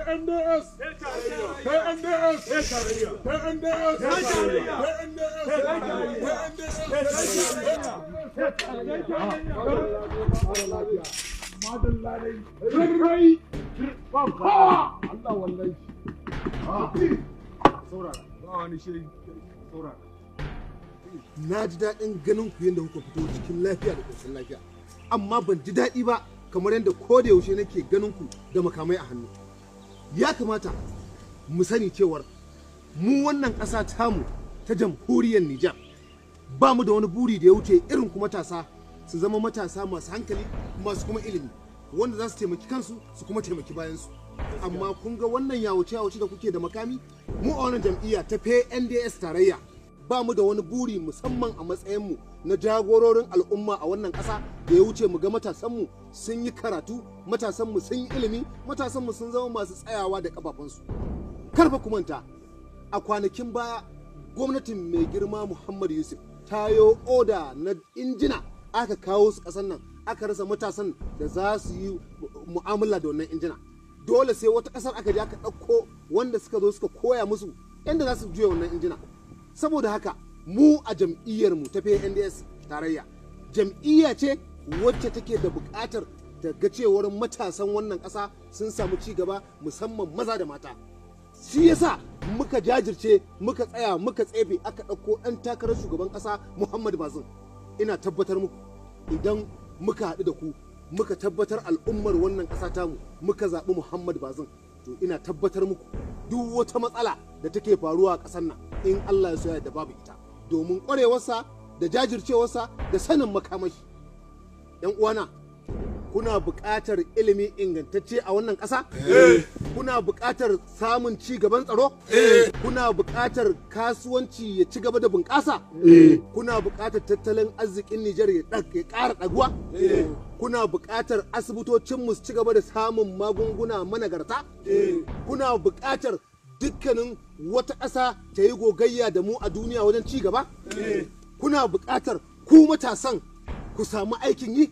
PNDS! PNDS! PNDS! Na ji daɗin ganin ku yadda kuka fito cikin lafiya da ƙoshin lafiya, amma ban ji daɗi ba kamar yadda ko da yaushe nake ganin ku da makamai a hannu. Ya kamata mu sani cewar mu wannan ƙasa tamu ta jamhuriyar Nijar ba mu da wani buri da ya wuce irin ku matasa su zama matasa masu hankali, masu kuma ilimi, wanda za su taimaki kansu su kuma taimaki bayansu. Amma kun ga wannan yawace yawace da kuke da makami, mu a wannan jam'iyya ta PNDS tarayya ba mu da wani buri musamman a matsayinmu na jagororin al'umma a wannan ƙasa da ya wuce mu ga matasanmu sun yi karatu, matasanmu sun yi ilimi, matasanmu sun zama masu tsayawa da kafafunsu. Karfa ku manta, a kwanakin baya gwamnatin mai girma Muhammad Yusuf ta yo oda na injina aka kawo su ƙasar nan, aka rasa matasan da za su yi mu'amala da wannan injina. Dole sai wata ƙasar aka je aka ɗauko wanda suka zo suka koya musu yadda za su juya wannan injina. Saboda haka mu a jam'iyyarmu ta PNDS tarayya, jam'iyya ce wacce take da buƙatar ta ga cewar matasan wannan ƙasa sun samu ci gaba, musamman maza da mata. Shi yasa muka jajirce, muka tsaya, muka tsefe, aka ɗauko ɗan takarar shugaban ƙasa Muhammad Bazoum. Ina tabbatar muku idan muka haɗu da ku muka tabbatar al'ummar wannan ƙasa tamu muka zaɓi Muhammad Bazoum, to ina tabbatar muku duk wata matsala da take faruwa a ƙasar nan in Allah ya so ya da babu ita, domin ƙwarewarsa da jajircewarsa da sanin makamashi. ‘Yan uwana, kuna buƙatar ilimi ingantacce a wannan ƙasa? Kuna buƙatar samun ci gaban tsaro? Kuna buƙatar kasuwanci ya ci gaba da bunƙasa? Kuna buƙatar tattalin arzikin Nijar ya ƙara ɗaguwa? Kuna buƙatar asibitocinmu su ci gaba da samun magunguna managarta? Kuna buƙatar dukkanin wata ƙasa ta yi gogayya da mu a duniya wajen ci gaba? Kuna buƙatar ku matasan ku samu aikin yi?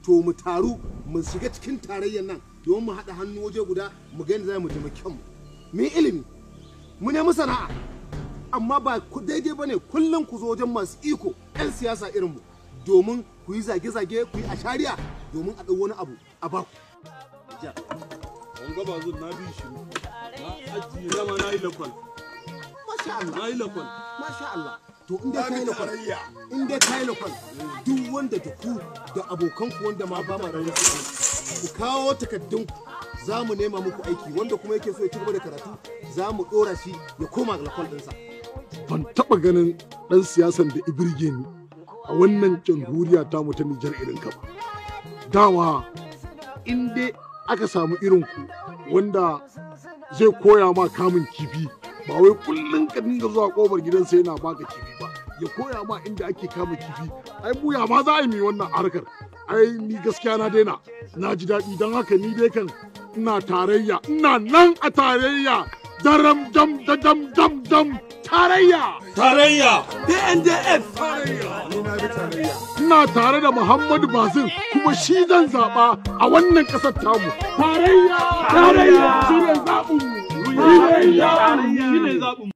To mu taru mu shiga cikin tarayyar nan domin mu haɗa hannu waje guda mu ga yadda za mu taimaki kanmu. Mu yi ilimi, mu nemi sana'a, amma ba daidai ba ne kullum ku zo wajen masu iko 'yan siyasa irinmu domin ku yi zage-zage, ku yi ashariya domin a ɗau wani abu a baku. Wanga Bazoum na bi shi, na ajiye dama na yi lakwal. Masha Allah. Na yi lakwal. Masha Allah. To in dai kai lakwal, in dai kai lakwal, duk wanda da ku da abokanku wanda ma ba ma rayuwa ku kawo takaddun ku, za mu nema muku aiki, wanda kuma yake so ya ci gaba da karatu za mu dora shi ya koma ga lakwal ɗinsa. Ban taɓa ganin ɗan siyasan da ibirge ni a wannan jamhuriya ta mu ta Nijar irin ka ba. Dama in dai aka samu irin ku wanda zai koya ma kamun kifi, ba wai kullum ka dinga zuwa kofar gidansa yana baka kifi ba, ya koya ma inda ake kama kifi. Ai buya ma za a yi wannan harkar. Ai ni gaskiya na daina, na ji daɗi. Don haka ni dai kan ina tarayya, ina nan a tarayya daram dam da dam dam dam tarayya. Tarayya! PNDS! Ina tare da Muhammadu Bazoum kuma shi zan zaɓa a wannan ƙasar tamu. Tarayya! Tarayya! Shi ne zaɓinmu! Shi ne zaɓinmu!